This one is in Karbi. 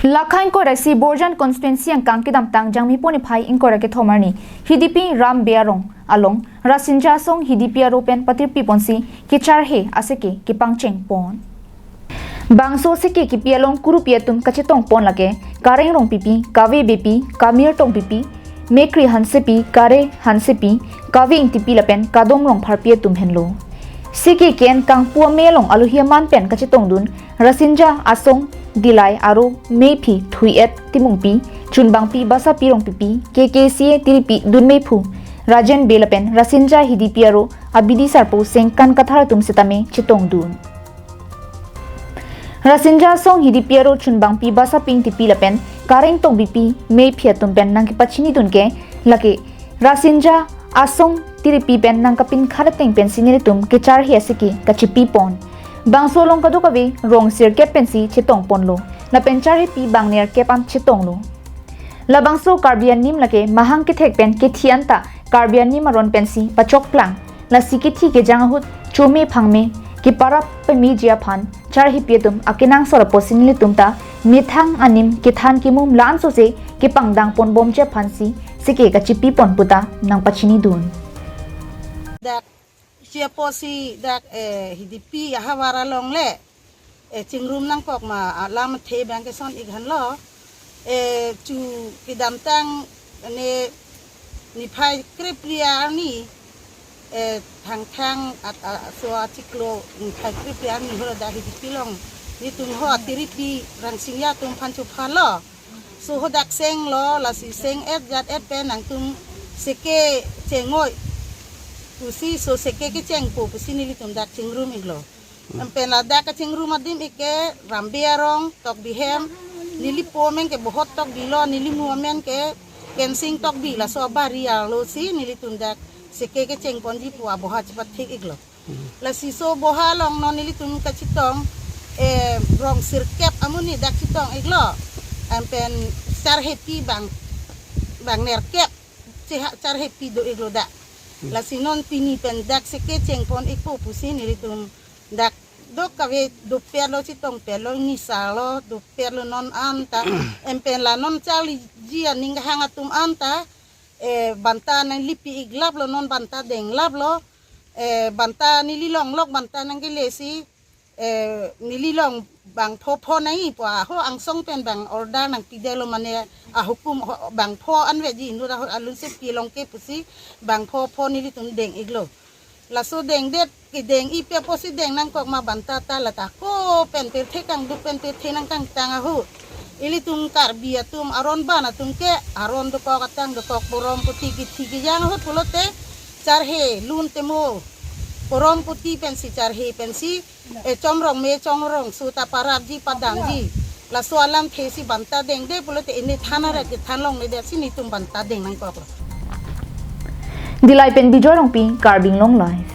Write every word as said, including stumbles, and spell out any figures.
Lakha ingkoi ra isi Borjan constituency angkang kedamtang Jangmi pon niphai ingkoi ra kethom arni Hidipi Ram Bey arong along Rasinja asong Hidipi aro pen patirpi ponsi kecharhe aseke kepangcheng pon. Bangso seke kepi along kurupi atum kachetong pon lake Kareng Rongpipi, Kave Beypi, Kamir Tongpipi, Mekri Hansepi, Kare Hansepi, Kave Ingtipi lapen Kadom Rongpharpi atum henlo. Seke ke-en kangpu amei along alohi aman pen kachetongdun Rasinja asong Dillai aro meiphi Thui-et Timungpi, Chunbangpi Basapi Rongpipi, K K C A tiripi dunmeiphu Rajen Bey lapen Rasinja Hidipi aro abidi sarpo Sengkan Kathar atum setame chetongdun. Rasinja asong Hidipi aro Chunbangpi Basapi Ingtipi lapen Kareng Tongpipi meiphi atum pen nangkepachinidun ke lake Rasinja asong tiripi pen nangkapinkhat ateng pensi nelitum kecharhe aseke kachipi pon. Bangso along kadokave rong sirkep pensi chetong ponlo. Lapen charhepi bang nerkep an chetonglo. Labangso Karbi anim lake mahang kethek pen kethi anta Karbi anim aron pensi pachokplang. Lasi kethi kejang ahut chome phangme keparap pemeji aphan charhepi atum akenangsot apotsi nelitum ta methang anim kethan kemum la-an sose kepangdang ponbomji aphansi seke kachipi pon puta nangpachinidun. Dak sia apotsi dak, eh, Hidipi ahavar along le, eh, chingrum nangkok ma alam the bang keson ik henlo, eh, chu kedamtang ne niphai krephli arni, eh, Thangthang at, a, so achiklo niphai krephli arni ho dak Hidipi along nelitum ho atiripi Rasinja atum aphan chupha lo. So ho dak senglo, lasi seng-et jat-et pen nangtum seke cheng-oi pusi, so seke kechengpo pusi nelitum dak chingrum iklo. Anpen ladak kachingrum adim ik ke Ram Bey arong, Tokbi hem, neli po amen ke Bohot Tokbi lo, neli mu amen ke Kensing Tokbi, laso abari arlo si nelitum dak seke kecheng ponji pu aboha chepathik iklo. Lasi so boha along non nelitum kachetong, eh, rong sirkep amonit dak chetong iklo. Anpen charhepi bang, bang nerkep cheha charhepi do iklo dak. Lasi non pini pen dak seke cheng pon ikpo pusi nelitum dak dok kave dopet lo, chetong pet lo, nisa lo, dopet lo non anta. Anpen la non charliji aning hang atum anta, eh, banta nanglipi iklap lo, non banta denglap lo, eh, banta neli longlok banta nangkele si, eh, neli long bang pho pho nangji pu aho angsong pen bang order nangpidetlo, mane ahukum ho, bang pho anveji inut ahut alun si pilong ke pusi bang pho pho nelitum deng iklo. Laso dengdet kedeng-ipi apotsi deng nangkok ma banta ta lata ko pen pirthe kangduk pen pirthe nangkangtang ahut ilitum Karbi atum aron ban atum ke aron dokok atang dokok, porom puti kithi kejang ahut pulote charhe lun temo, porom puti pensi charhe pensi, eh, chomrong me chomrong su ta parapji padamji. Laso alamthe si banta dengde pulote ini thana ret ke than longledet si nelitum banta deng nangkoklo. Dillai pen Bijoy Rongpi, Karbi Anglong Live.